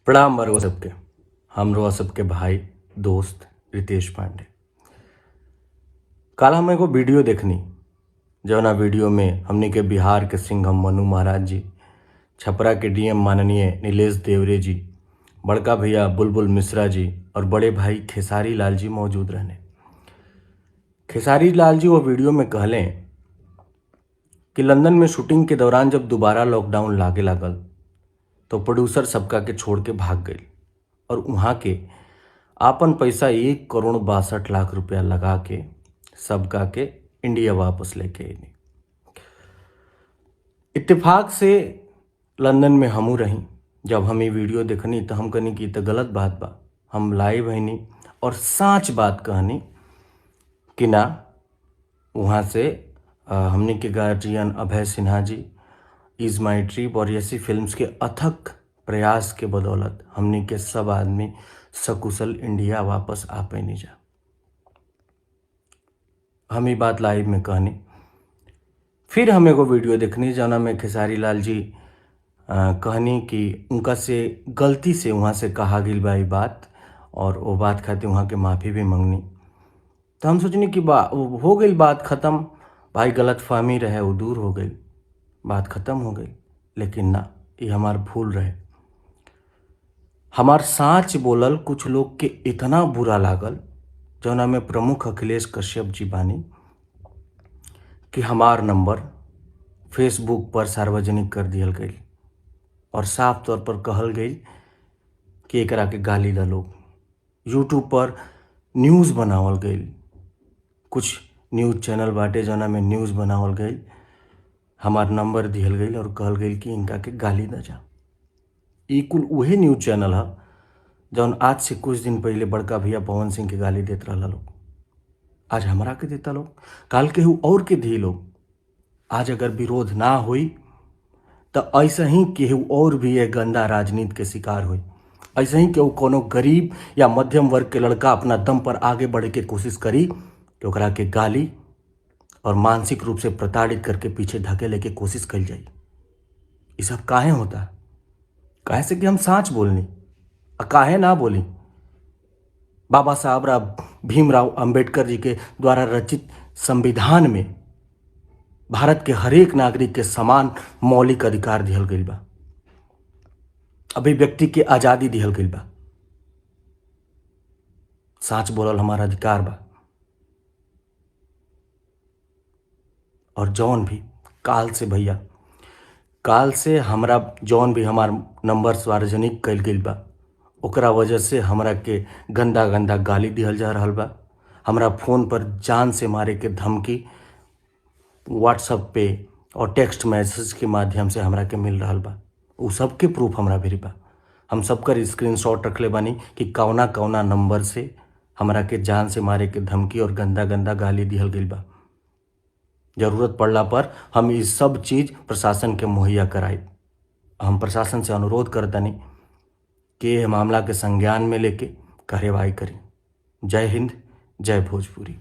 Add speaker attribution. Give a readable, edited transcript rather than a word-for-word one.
Speaker 1: प्रणाम बरुआ सबके। हम रुआ सबके भाई दोस्त रितेश पांडे। काल हम एगो वीडियो देखनी, जौना वीडियो में हमनी के बिहार के सिंघम मनु महाराज जी, छपरा के डीएम माननीय नीलेश देवरे जी, बड़का भैया बुलबुल मिश्रा जी और बड़े भाई खेसारी लाल जी मौजूद रहने। खेसारी लाल जी वो वीडियो में कहलें कि लंदन में शूटिंग के दौरान जब दोबारा लॉकडाउन लागे लागल तो प्रोड्यूसर सबका के छोड़ के भाग गई और वहाँ के आपन पैसा 1 करोड़ 62 लाख रुपया लगा के सबका के इंडिया वापस लेके अइनी। इत्तेफाक से लंदन में हमू रही। जब हम ये वीडियो देखनी तो हम कहनी कि ई त गलत बात बा। हम लाइव हनी और साच बात कहनी कि ना वहाँ से हमनी के guardian Abhay Sinha ji, is my trip और ऐसी फिल्म्स के अथक प्रयास के बदौलत हमनी के सब आदमी सकुशल इंडिया वापस आ पैनी जा। हम ई बात लाइव में कहनी। फिर हम एगो वीडियो देखनी जौना में खेसारी लाल जी कहनी कि उनका से गलती से वहाँ से कहा गई बा ई बात और वो बात खातिर वहाँ के माफ़ी भी मंगनी। तो हम सोचनी कि बा हो गई बात ख़त्म, भाई गलत फहमी रहे वो दूर हो गई, बात ख़त्म हो गई। लेकिन ना, ये हमार भूल रहे। हमार साँच बोलल कुछ लोग के इतना बुरा लागल, जौना में प्रमुख अखिलेश कश्यप जी बानी, कि हमार नंबर फेसबुक पर सार्वजनिक कर दिहल गई और साफ तौर पर कहल गई कि एकरा के गाली दा लोग। यूट्यूब पर न्यूज़ बनावल गई, कुछ न्यूज़ चैनल बाटे जौना में न्यूज़ बनावल गई, हमार नंबर दिहल गई और कहल गई कि इनका के गाली दा जा। ई कुल उहे न्यूज़ चैनल ह जौन आज से कुछ दिन पहले बड़का भैया पवन सिंह के गाली देत रहला लोग, आज हमरा के देता लोग, काल केहू और के दी लोग। आज अगर विरोध ना होई तो ऐसे ही केहू और भी ये गंदा राजनीति के शिकार होई। ऐसे ही केहू कोनो गरीब या मध्यम वर्ग के लड़का अपना दम पर आगे बढ़े के कोशिश करी तो ओकरा के गाली और मानसिक रूप से प्रताड़ित करके पीछे धकेले के कोशिश कल जाई। ये सब काहे होता? काहे से कि हम साँच बोलनी। आ काहे ना बोली? बाबा साहब राव भीमराव अंबेडकर जी के द्वारा रचित संविधान में भारत के हरेक नागरिक के समान मौलिक अधिकार दिहल गइल बा, अभिव्यक्ति के आज़ादी दिहल गइल बा। साच बोलल हमारा अधिकार बा। और जौन भी काल से भैया, काल से हमरा जौन भी हमार नंबर सार्वजनिक कइल गइल बा, ओकरा वजह से हमरा के गंदा गंदा गाली दिहल जा रहल बा। हमरा फ़ोन पर जान से मारे के धमकी व्हाट्सएप पे और टेक्स्ट मैसेज के माध्यम से हमरा के मिल रहल बा। उ सबके प्रूफ हमरा भिरी बा। हम सबकर स्क्रीनशॉट रखले बानी कि कौना कौना नंबर से हमरा के जान से मारे के धमकी और गंदा गंदा गाली दिहल गइल बा। जरूरत पड़ला पर हम ई सब चीज़ प्रशासन के मुहैया कराइब। हम प्रशासन से अनुरोध करतनी कि एह मामला के संज्ञान में लेके कार्रवाई करी। जय हिंद, जय भोजपुरी।